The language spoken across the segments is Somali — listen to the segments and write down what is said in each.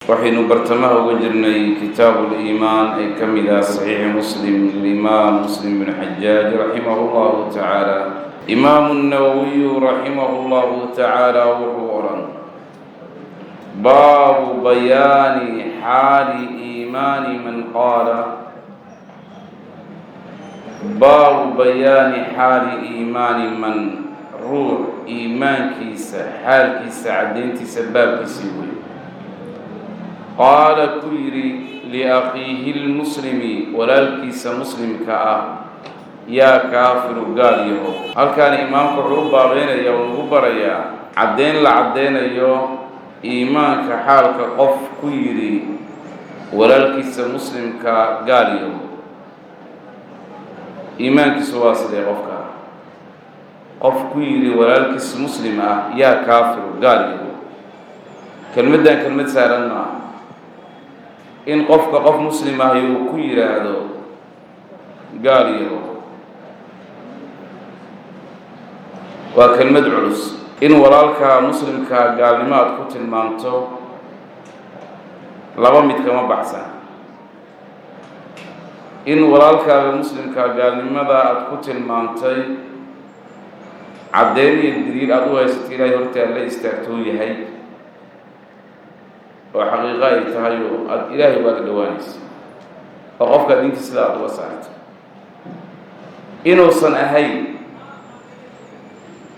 Waxaynu bartamaha uga jirnay Kitaabu Liimaan ee ka mid ah Saxiixi Muslim lilimaam Muslim bn Xajaaj raximah llahu tacaala. Imaamu Nawowiyu raximah llahu tacaala wuxuu odhan: Baabu bayaani xaali iimaani man qaala, baabu bayaani xaali iimaani man, ruux iimaankiisa xaalkiisa caddayntiisa baabkiisii wey, qaala, ku yidhi, liakhiihi lmuslimi, walaalkiisa muslimka ah, yaa kaafiru, gaal yaho. Halkaani imaamku wuxuu u baabeynaya oo lagu barayaa caddeyn la caddeynayo iimaanka xaalka qof ku yidhi walaalkiisa muslimka gaal yaho. Iimaankiisu waa sidee? Qofka qof ku yidhi walaalkiisa muslim ah yaa kaafiru, gaal yaho, kelmaddan kelmad saaran maaha. In qofka qof muslim ahi uu ku yidhaahdo gaal yaho waa kelmad culus. In walaalka muslimkaa gaalnimo aad ku tilmaamto, laba mid kama baxsan: in walaalkaaga muslimkaa gaalnimada aad ku tilmaamtay caddeyn iyo daliil aada u haysato, Ilaahay horta aad la istaagtou yahay oo xaqiiqo ay tahay oo aada Ilaahay waad dhawaanaysa oo qofkaa diinta sida aada uga saarto. Inuusan ahayn,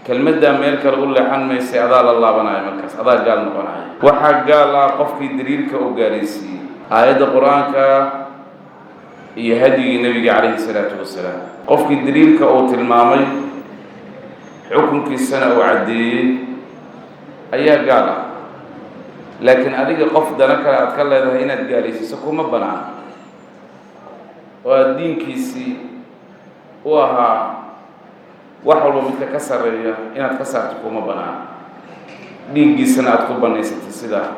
kelmaddaa meel kale u leexan maysay, adaa la laabanayo, markaas adaa gaal noqonayo. Waxaa gaal ah qofkii daliilka u gaalaysiiyey aayadda Qur-aanka iyo hadyigii Nebiga calayhi salaatu wasalaam. Qofkii daliilka uu tilmaamay, xukunkiisana uu caddeeyey, ayaa gaal ah. Laakiin adiga qof dana kale aad ka leedahay inaad gaalaysiiso kuma banaan, oo aada diinkiisii u ahaa wax walba midka ka sarreeya inaad ka saarto kuma banaan, dhiiggiisana aad ku banaysato, sidaa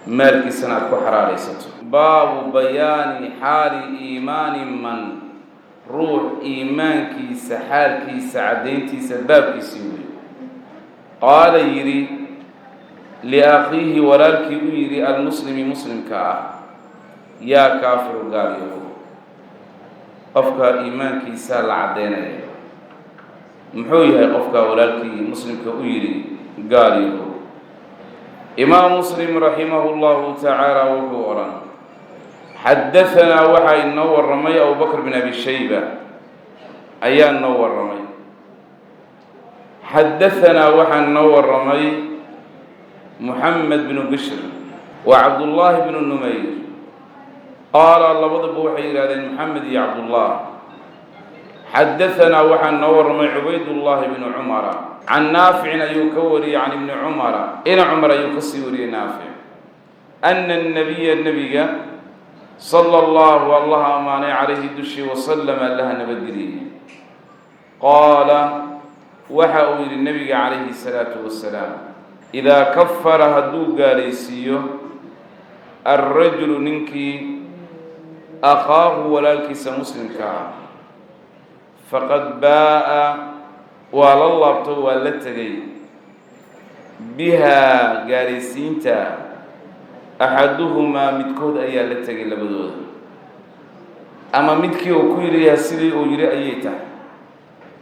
maalkiisana aad ku xaraaleysato. Baabu bayaani xaali iimaani man, ruux iimaankiisa xaalkiisa caddayntiisa baabkiisii wey, qaala, yidhi, liakhiihi, walaalkii u yidhi, almuslimi, muslimka ah, yaa kaafiru, gaal yahow. Qofka iimaankiisa la caddeynaya muxuu yahay qofka walaalkii muslimka u yidhi gaal yahow? Imaam Muslim raximahu llahu tacaala wuxuu odhan: Xadahanaa, waxaa inoo warramay Abubakr bin Abi Shayba ayaa inoo warramay. Xadahanaa, waxaa inoo warramay Muxamed bnu Bishr wa Cabdullaahi bnu Numayr. Qaala, labaduba waxay yidhahdeen, Maxamed iyo Cabdullah: Xadahanaa, waxaa noo warramay Cubaydullaahi bnu Cumara. Can Naaficin ayuu ka wariyey, can Ibni Cumara, ina Cumar ayuu ka sii wariyey Naafic, ana annabiya, nebiga, sala allahu, Allah ammaanay, calayhi, dushii, wasalam, Allaha nabadgeliyey, qaala, waxa uu yidhi nebiga calayhi salaatu wasalaam: idaa kafara, hadduu gaalaysiiyo, alrajulu, ninkii, akhaahu, walaalkiisa muslimka ah, faqad baa'a, waa la laabto, waa la tegay, bihaa, gaalaysiinta, axaduhumaa, midkood ayaa la tegay labadooda. Ama midkii uu ku yidhi sidii uu yidhi ayay tahay,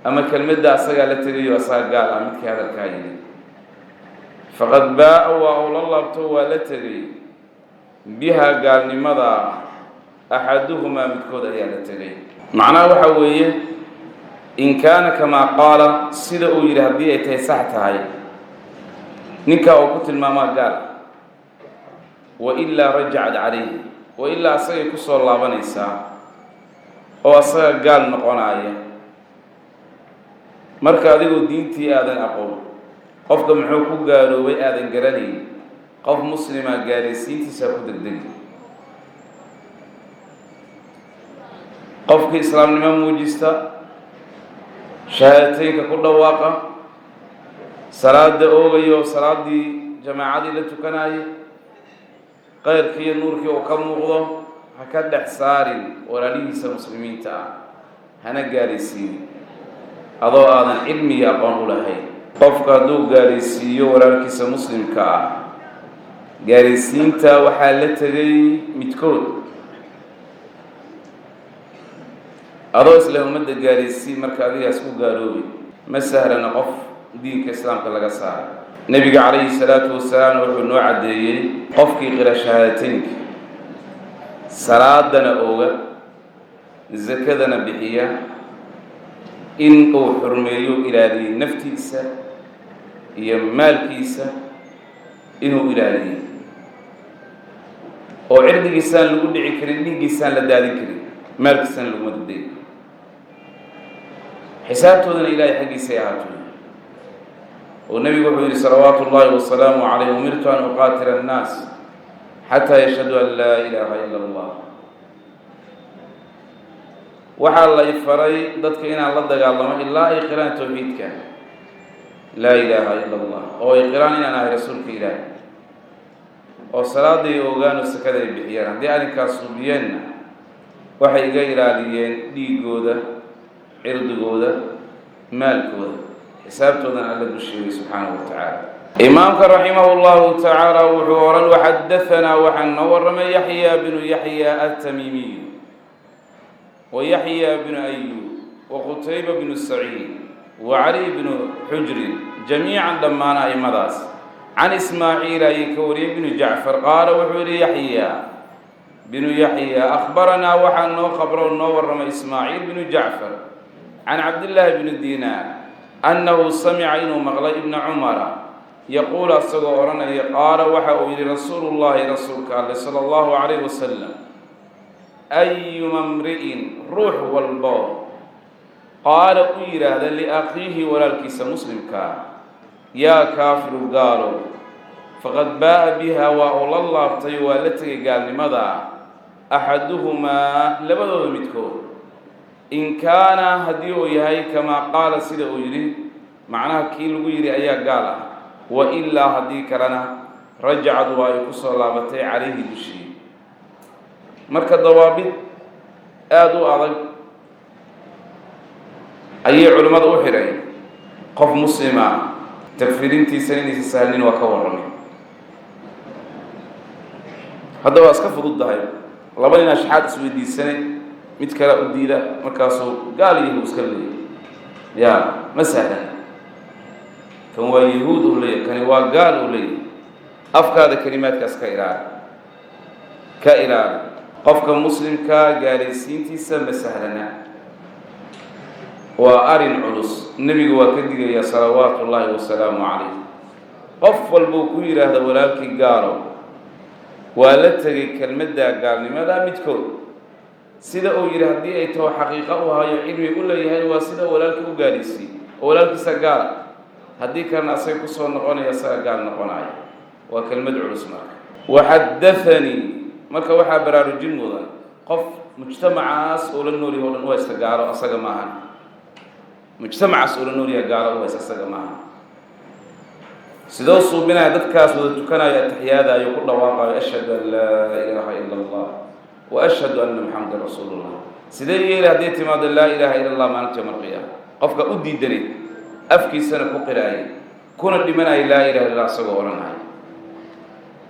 ama kelmadda asagaa la tegayo, asaga gaal ah midkii hadalkaa yidhi. Faqad baa'a, waa uu la laabto, waa la tegay, bihaa, gaalnimada, axaduhumaa, midkood ayaa la tegay. Macnaha waxa weeye, in kaana kamaa qaala, sida uu yidhi haddii ay tahay, sax tahay, ninkaa uu ku tilmaamaa gaal. Wa ilaa rajacat calayhi, wa ilaa asagay kusoo laabanaysaa oo asaga gaal noqonaaya. Marka adigoo diintii aadan aqoon, qofka muxuu ku gaaloobay aadan garanayn, qof muslima gaalaysiintiisaa ku degdegi. Qofkii islaamnimo muujista, shahaadateynka ku dhawaaqa, salaada oogayo, salaadii jamaacadii la tukanaaye, qayrkii iyo nuurkii uu ka muuqdo, ha ka dhex saarin walaalihiisa muslimiinta ah, hana gaalaysiinin adoo aadan cilmi iyo aqoon u lahayn. Qofka hadduu gaalaysiiyo walaalkiisa muslimka ah. Gaalaysiinta waxaa la tegay midkood. Adoo isle ummadda gaalaysii, marka adigaas ku gaaloobay, ma sahlana qof diinka islaamka laga saaray. Nebiga calayhi salaatu wasalaam wuxuu noo caddeeyey qofkii qira shahaadateynka, salaadana oga, zakadana bixiya, in uu xurmeeyo, ilaaliyey naftiisa iyo maalkiisa, inuu ilaaliyey oo cirdigiisaan lagu dhici karin, dhiiggiisaan la daadin karin, maalkiisaan laguma degdegi. Xisaabtoodana Ilaahay xaggiisay ahaato. Oo nebigu wuxuu yidhi salawaatu ullaahi wasalaamu calayh: "Umirtu an uqaatila annaas xataa yashhadu an laa ilaaha ila Allah." Waxaa la i faray dadka inaan la dagaalamo ilaa ay qiraan towxiidka laa ilaaha ila Allah, oo ay qiraan inaan ahay rasuulka Ilaah, oo salaaday ogaan oo sakada ay bixiyaan. Haddii arrinkaas suubiyeenna, waxay iga ilaaliyeen dhiigooda, cirdigooda, maalkooda, xisaabtoodana Alla dusheegay subxaanahu wa tacaala. Imaamka raximah llahu tacaala wuxuu oran: "Waxadahanaa, waxaan noo warramay, Yaxya binu Yaxya altamiimiy, wa Yaxya bnu Ayub, wa Qutayba bnu Saciid, wa Cali bnu Xujrin, jamiican dhammaan a'immadaas can Ismaaciil ayay ka wariyey bnu Jacfar. Qaala, wuxuu yidhi Yaxya binu Yaxya: akhbaranaa, waxaa noo qabro noo warramay Ismaaciil binu Jacfar can Cabdillaahi bni Diinaar annahu samica, inuu maqlay, ibna Cumara yaquul, asagoo odhanaya: qaala, waxa uu yidhi rasuulu llahi, rasuulka Alle sala allahu calayh wasalam: ayuma mri'in, ruux walbo, qaala, u yidhaahda, liakhiihi, walaalkiisa muslimkaa, yaa kaafiru, gaalow, faqad baa'a biha, waa uu la laabtay, waa la tegay gaalnimada, axaduhumaa, labadooda midkood, in kaana, haddii uu yahay, kamaa qaala, sida uu yidhi, macnaha kii lagu yidhi ayaa gaal ah, wa ilaa, haddii kalena, rajacad, waa ay ku soo laabatay, calayhi, dushii. Marka dawaabid aada u adag ayay culimmada u xidhay qof muslima takfiirintiisana inaysa sahlinin. Waa ka warramay. Hadda waa iska fududdahay, laba nin ashxaad isweydiisanay, mid kale u diida, markaasuu gaal yahu iska leeyay. Ya ma sahlan. Kan waa yahuud uu leeyahy, kani waa gaal uu leeyahy. Afkaada kelimaadkaas ka ilaali, ka ilaali. Qofka muslimkaa gaalaysiintiisa ma sahlana, waa arin culus. Nebigu waa ka digaya salawaatu ullaahi wasalaamu calayh. Qof walbuu ku yidhaahda walaalkii gaalo, waa la tegay kelmadda gaalnimada midkood. Sida uu yidhi haddii ay taho xaqiiqo u hayo, cilmi u leeyahay, waa sida walaalkii u gaalaysiiyey oo walaalkiisa gaala. Haddii kalena asaga kusoo noqonaya, asaga gaal noqonaya. Waa kelmad culus. Marka waxadathanii, marka waxaa baraarujin mudan, qof mujtamacaas oo la noolyahay o dhan u haysta gaalo, asaga maahan. Mujtamacaas oo la noolyahay gaalo u haysta, asaga maahan. Sidoo suubinaya dadkaas wada tukanayo, ataxiyaadayo, ku dhawaaqayo "Ashhadu an laa ilaaha ila Allah wa ashhadu anna Muxamadan rasuulullah"? Sidee yeeli hadday timaado laa ilaaha ila Allah maalinta yowma alqiyaama? Qofka u diidanay, afkiisana ku qiraayay, kuna dhimanaya laa ilaha illa Allah isagoo odhanaya,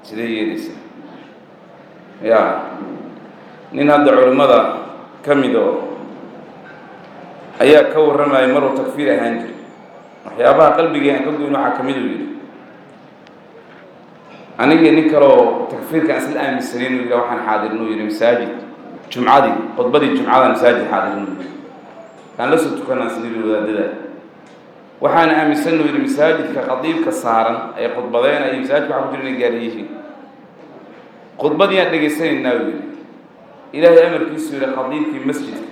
sidee yeelaysa? Ya nin hadda culimmada ka midoo ayaa ka warramaya maruu takfiir ahaan jiray. Waxyaabaha qalbigii aan ka goyn waxaa ka mid uu yidhi, anigii nin kaleoo takfiirka aan isla aaminsanayn, uu yidhi, waxaan xaadirnuu yidhi masaajid jumcadii, khudbadii jumcadan masaajid xaadirnuu yidhi, aan la soo tukanaan sidii wadaadada. Waxaan aaminsanuu yidhi masaajidka khadiibka saaran ee khudbadeynaya masaajidka waxa ku jira inay gaala yihiin. Khudbadii aan dhegaysanaynaa, uu yidhi, Ilaahay amarkiisu, yidhi, khadiibkii masjidka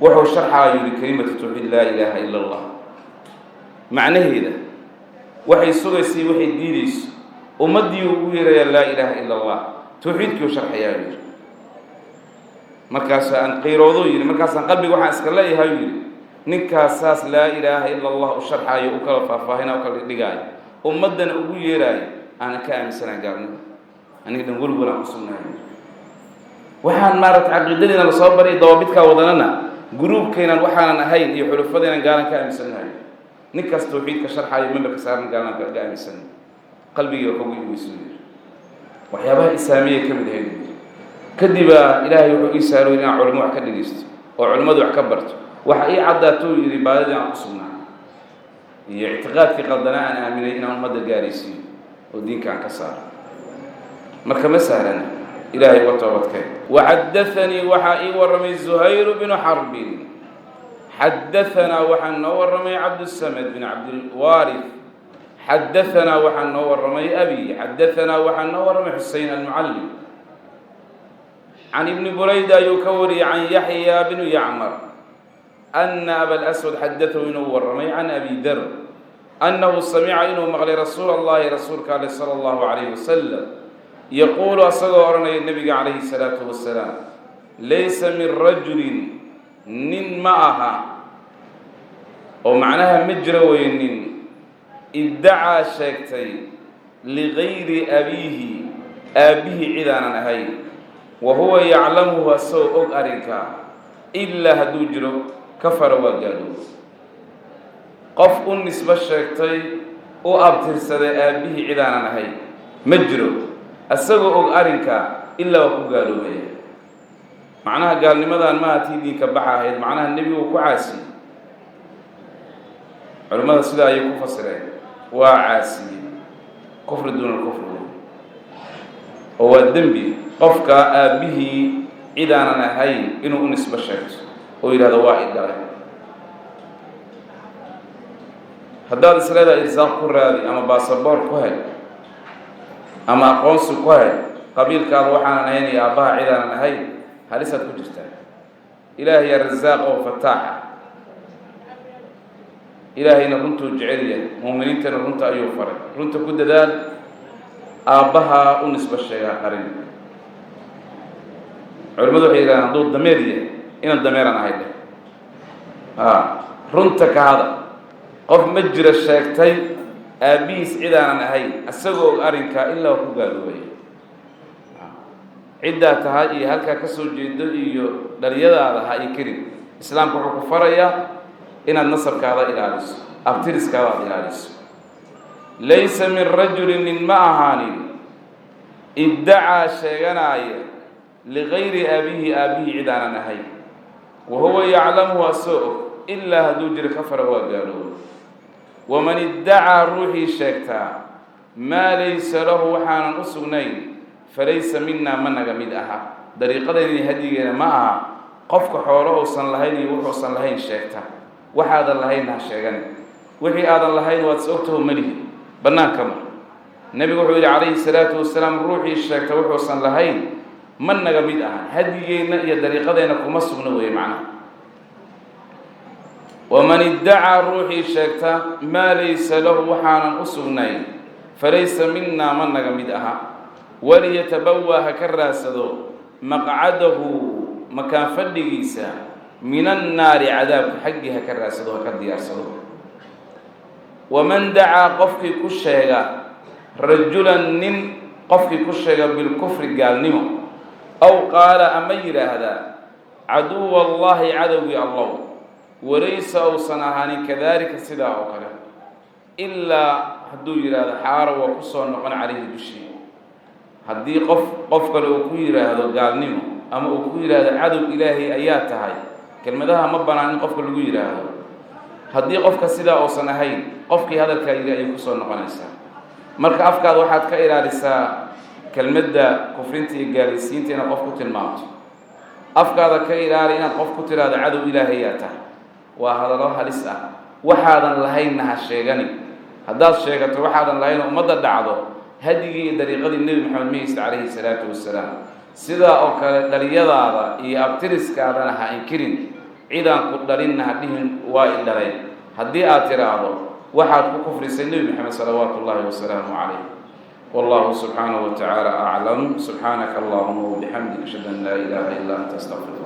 wuxuu sharxaa, yidhi, kelimatu tawxiid laa ilaaha ila Allah, macnaheeda, waxay sugaysay, waxay diidayso, ummaddii ugu yeerayaa laa ilaaha ila Allah, tawxiidkii u sharxayaa, yidhi. Markaas aan qiiroodo, yidhi, markaasaan qalbiga waxaan iska leeyahay, yidhi, ninkaas saas laa ilaaha ila Allah u sharxaayo, u kala faahfaahina, u kala dhigaayo, ummaddana ugu yeeraayo, aanan ka aaminsanayn gaalnimo. Aniga dhan welwalaan ku sugnahay. Waxaan maaragtay caqiidadiina lasoo baray, dawaabidkaa wadanana, guruubkaynan waxaanan ahayn iyo xulufadaynan gaalan ka aaminsannahay. Ninkaas tawxiidka sharxaayo, memberka saaran, gaalan ka aaminsannahay. Qalbigii waa kagu iweysu, yidhi. Waxyaabaha isaamiyay ka mid ahayd. Kadibaa Ilaahay wuxuu ii saaro inaan culimo wax ka dhegeysto oo culimmadu wax ka barto. Waxa ii caddaatou yidhi baadidii aan ku sugnaa iyo ictiqaadkii qaldanaa aan aaminay inaan ummadda gaaraysiiyo oo diinka aan ka saaro. Marka ma sahlana, Ilaahay uga toobadkeen. Waxadaanii, waxaa ii warramay Zuhayru binu Xarbin. Xadaanaa, waxaa noo warramay Cabdusamed bin Cabdilwaarif. Xadaanaa, waxaa noo warramay abi. Xadaanaa, waxaa noo warramay Xusein Almucallim. Can Ibni Burayda ayuu ka wariyey, can Yaxya bnu Yacmar ana Abalaswad xadatahu, inuu warramay, can Abi Dar annahu samica, inuu maqlay, rasuula Allahi, rasuulka ale, sala allahu calayhi wasalam, yaquulu, asagoo odhanaya nebiga calayhi salaatu wasalaam: "Laysa min rajulin, nin ma aha," oo macnaha ma jiro weye, nin iddacaa, sheegtay, ligayri abiihi, aabbihii cid aanan ahayn, wa huwa yaclamuhu, asagoo og arrinkaa, ilaa hadduu jiro, kafara, waa gaaloob. Qof u nisbo sheegtay, u abtirsaday aabbihii cid aanan ahayn ma jiro, isagoo og arrinkaa, ilaa waa ku gaaloobaya. Macnaha gaalnimadan maaha tii diinka baxa ahayd, macnaha nebigu ku caasiyey. Culimmada sidaa ayay ku fasireen, waa caasiyey, kufri duuna alkufri wey, oo waa dembi qofka aabbihii cid aanan ahayn inuu u nisbo sheegto oo yidhahdo waa i dhalay. Haddaad isleedahay irsaaq ku raadi ama baasaboor ku hel ama aqoonsi ku hel qabiilkaada waxaanan ahayn iyo aabbaha cid aanan ahayn, halisaad ku jirtaa. Ilaahay yaa rasaaq oo fataax ah. Ilaahayna runtuu jecel yahay, muuminiintana runta ayuu faray. Runta ku dadaal, aabbaha u nisbo sheegaa qarin. Culimmadu waxay yidhahdeen hadduu dameer yahay, inaan dameeran ahay dheh, a runta ka hada. Qof ma jiro sheegtay aabbihiis cid aanan ahayn, isagoo og arrinkaa, ilaa waa ku gaaloobaya. Ciddaa tahay iyo halkaa ka soo jeedo iyo dhaliyadaada ha inkirin. Islaamku wuxuu ku farayaa inaad nasabkaada ilaaliso, abtiriskaada aad ilaaliso. Laysa min rajulin, nin ma ahaanin, iddacaa, sheeganaaya, ligayri aabihi, aabbihii cid aanan ahayn, wa huwa yaclamuhu, asoo og, ilaa hadduu jiro, kafara, waa gaalooba. Waman iddacaa, ruuxii sheegtaa, maa laysa lahu, waxaanan u sugnayn, falaysa minaa, ma naga mid aha. Dariiqadayni hadyigeena ma aha qofka xoolo uusan lahayn iyo wuxuusan lahayn sheegta. Waxaadan lahaynna ha sheegan. Wixii aadan lahayn waad is ogtaho, malihi bannaanka mar. Nebigu wuxuu yidhi calayhi salaatu wasalaam: ruuxii sheegta wuxuusan lahayn ma naga mid aha, hadyigeenna iyo dariiqadeenna kuma sugna weeye macnaha. Waman iddacaa, ruuxii sheegta, maa laysa lahu, waxaanan u sugnayn, falaysa minaa, ma naga mid aha. Waliyatabawaa, ha ka raadsado, maqcadahu, makaan fadhigiisa, min annaari, cadaabka xaggii ha ka raadsado, ha ka diyaarsado. Waman dacaa, qofkii ku sheega, rajulan, nin qofkii ku sheega, bilkufri, gaalnimo, aw qaala, ama yidhaahdaa, caduwa Allahi, cadowgii Allow, walaysa, uusan ahaanin, kadaalika, sidaa oo kale, ilaa hadduu yidhaahdo, xaara, waa ku soo noqon, calayhi, dushii. Haddii qof qof kale uu ku yidhaahdo gaalnimo ama uu ku yidhaahdo cadow Ilaahay ayaa tahay, kelmadaha ma banaan in qofka lagu yidhaahdo. Haddii qofka sidaa uusan ahayn, qofkii hadalkaa yidhi ayay kusoo noqonaysaa. Marka afkaada waxaad ka ilaalisaa kelmadda kufrinta iyo gaalaysiinta inaad qof ku tilmaamto. Afkaada ka ilaali inaad qof ku tiraahdo cadow Ilaahayaa tahay. Waa hadallo halis ah. Waxaadan lahaynna ha sheegani. Haddaad sheegato waxaadan lahayn oo ummadda dhacdo, hadigii iyo dariiqadii Nebi Maxamed mahaysta calayhi salaatu wasalaam. Sidaa oo kale dhaliyadaada iyo abtiriskaadana ha inkirin. Cidaan ku dhalinna ha dhihin waa i dhalay. Haddii aad tiraahdo, waxaad ku kufrisay Nebi Maxamed salawaatu ullaahi wasalaamu calayh. Wallahu subxaanahu wa tacaala aclam. Subxaanaka allahuma wabixamdik, ashhadu an laa ilaaha illa anta, astaqfiruk.